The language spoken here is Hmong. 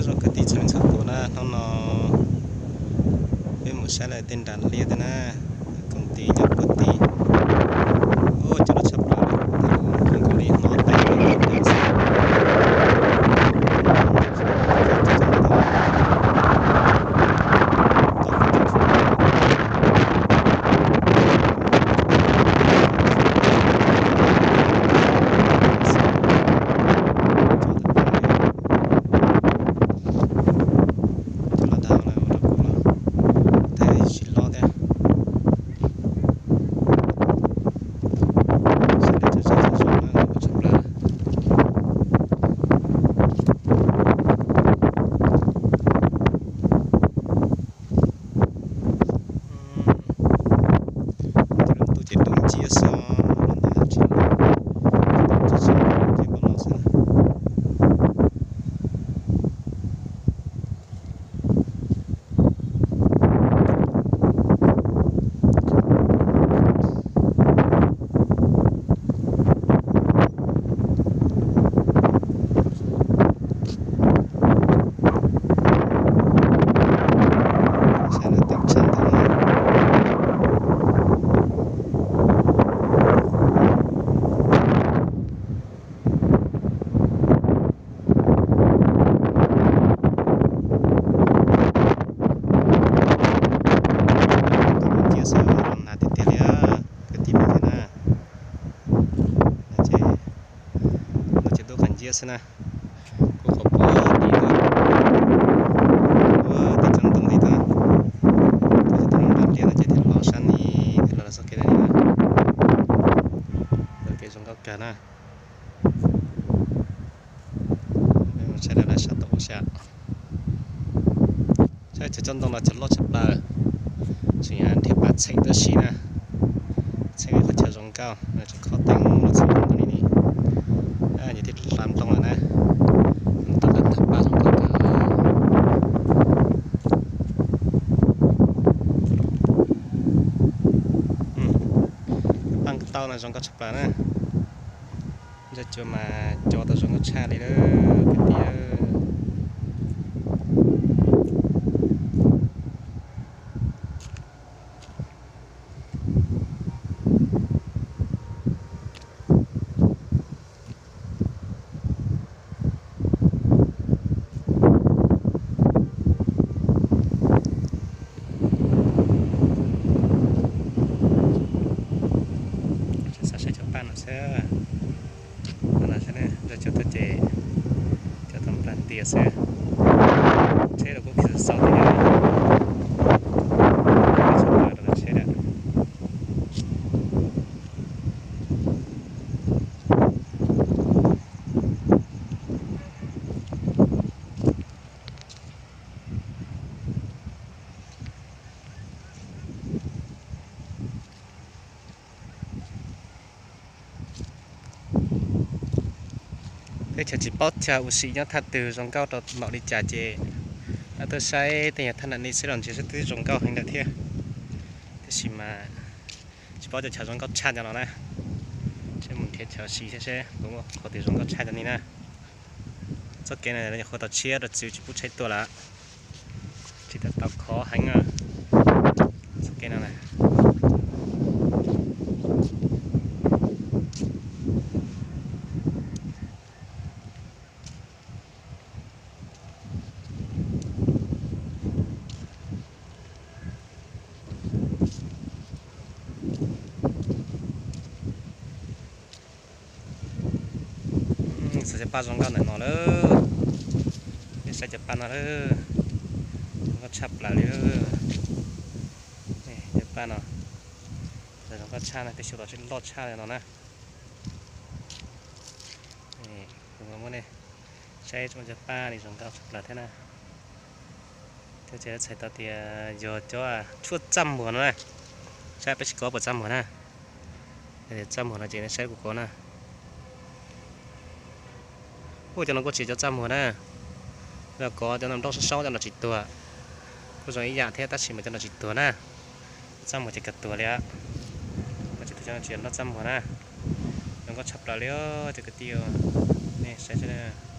Rau kwv tij txhua leej txhua tus na, hnub no peb mus saib lawm tej nram liaj tej na, koom tis nyob puag tim. Ua cov loj tshaj plaws, zoo nkaus li hnov teeb nram xwb. Cov los dag lawm ua rau kuv los thaij tsis hlob thiab. Tus ces dub nciab xwb os, los ntawd tsis los, ces pab los xwb na. Saib lawv teem tshaj ntawd. Tus dub nciab xwb, los nag tiag tiag li kwv tij phooj ywg na. Ces, no ces dub qas nciab xwb na. Kuv qhov puag tim ntawd, puag tim tsob ntoo tim ntawd, tus thaum nram liaj no ces thiaj los sab ni, thiaj los txoj kev no li na. Txoj kev zoo nkauj kawg na. Saib lawv lawv sab tod ua xya. Saib cov tsob ntoo no cov loj tshaj plaws, tseem nrhiav pas txheem tab sis na, txheem qhov chaw zoo nkauj, tseem kho teeb los txheem ntoo li ni. Nyias thiaj hla nplooj lawm na, tau ntag paj zoo nkauj kawg. Paj tau no zoo nkauj tshaj plaws na. Ntsa cua mas cua tau zoo nkauj tshaj li lawm kwv tij. Xav saib cov paj no xwb. Ntsa cua tuaj ces cov tau nplag ntias xwb. Tsheb los kuj kis xaus tiag. Tsheb lawm. Teb chaws tsis paub chaw ua si nyob thaj twg zoo nkauj rau npaum li cas ces tuaj saib tej nyuag thaj nram ni xwb los ntshe xwb twb zoo nkauj heev lawm thiab. Tab sis mas tsis paub cov chaw zoo nkauj tshaj cov no na. Seb mus nrhiav chaw ua si seb seb puas muaj qhov twg zoo nkauj tshaj cov ni na. Txoj kev no nyuam qhuav tau tshiab rau txwv tsis pub tsheb tuaj lawm. Tsis tau tau khov heev na. Txoj kev no na. Xav cov paj zoo nkauj ntawm no lawm. Saib cov paj no lawm. Zoo nkauj tshaj plaws li. Cov paj no zoo nkauj tshaj na, peb xyuas los seb loj tshaj li no na. Kuv muab nej saib cov paj li zoo nkauj tshaj plaws thiab na. Cov txhais tau tias yog cov tshuaj txaj muag no na. Saib peb sib kob puas txaj muag na. Txaj muag no ces nej saib kuv kob na. Ua cov no kuj tsis cov txaj muag na. Los kov cov no nroj saub saub cov no tsis tuag. Kuj zoo ib yam thiab tab sis mas cov no tsis tuag na. Txaj muag ces kawg tuag li. Tsis tuag cov no tsis yog nroj txaj muag na. Zoo nkauj tshaj plaws li cov kwv tij. Nej saib seb.